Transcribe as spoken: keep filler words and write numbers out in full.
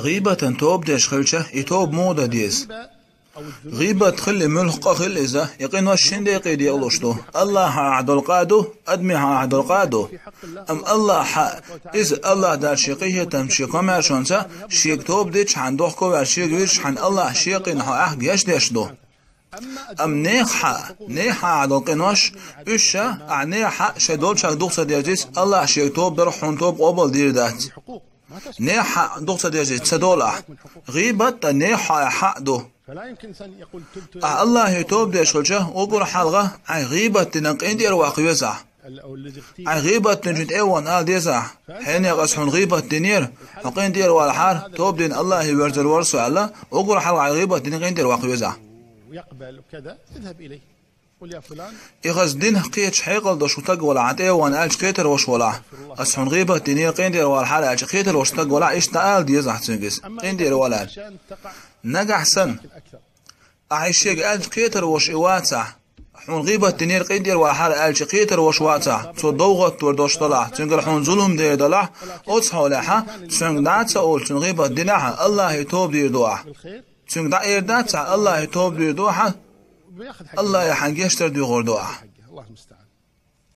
ГӀийбатан тоба деш хилча, и тоба муха дан деза? ГӀийбат хилли муьлха къа хилла иза, и къинош шин декъе декъалуш ду. Аллахьа ахь долу къа а ду, адамехьа ахь долу къа а ду. Амма Аллахьа, иза Аллахь Дала шен къинхетамца, шен комаьршонца, шега тоба дичхьана, дохко ваьлла шега вирзичхьана, Аллахь шен къинхьо ахь гечдеш ду. Амма нехахьа, нехахьа ахь долу къинош, уьш ша, ахь нехахьа шайн долчуьнга дукха ца деза, Аллахь шега тоба дарх хьуна тоба къобал дийр дац. Нехахьа дукха ца деза ца долу ахь. ГӀийбат а нехахьа а ду. Ахь Аллахье тоба деш хилча, уггар хьалха ахь гӀийбат динарг къинтӀера ваккха веза ахь. Ахь гӀийбат динчунна тӀе а вахана ала деза ахь: «Хьенех, ас хьуна гӀийбат динера, хьо къинтӀера валахьара, тоба дина Аллахье верзар вара со», — аьлла, уггар хьалха ахь гӀийбат динарг къинтӀера ваккха веза ахь. И хаза дин кхеташ хьекъал долуш ву стаг валахь, ахь тӀе а вахана аьлча кхетар волуш валахь: «Ас хьуна гӀийбат динера, къинтӀера валахьара», — аьлча кхетар волуш стаг валахь, иштта ала деза ахь цуьнга иза, къинтӀера вала аьлла. Нагахь санна, ахь и шега аьлча кхетар волуш и вацахь, «Хьуна гӀийбат динера, къинтӀера валахьара», — аьлча кхетар волуш вацахь, цо довгӀаттор долуш далахь, цуьнгара хьуна зулам дер далахь, оцу хьолехьа, цуьнга дӀа а ца олуш, цуьнан гӀийбат динехьа, Аллахье тоба дийр ду ахь. Цуьнга дӀа а эр дац ахь, Аллахье тоба дийр ду ахьа, Аллахье хьан гечдар дуьйхур ду ахь.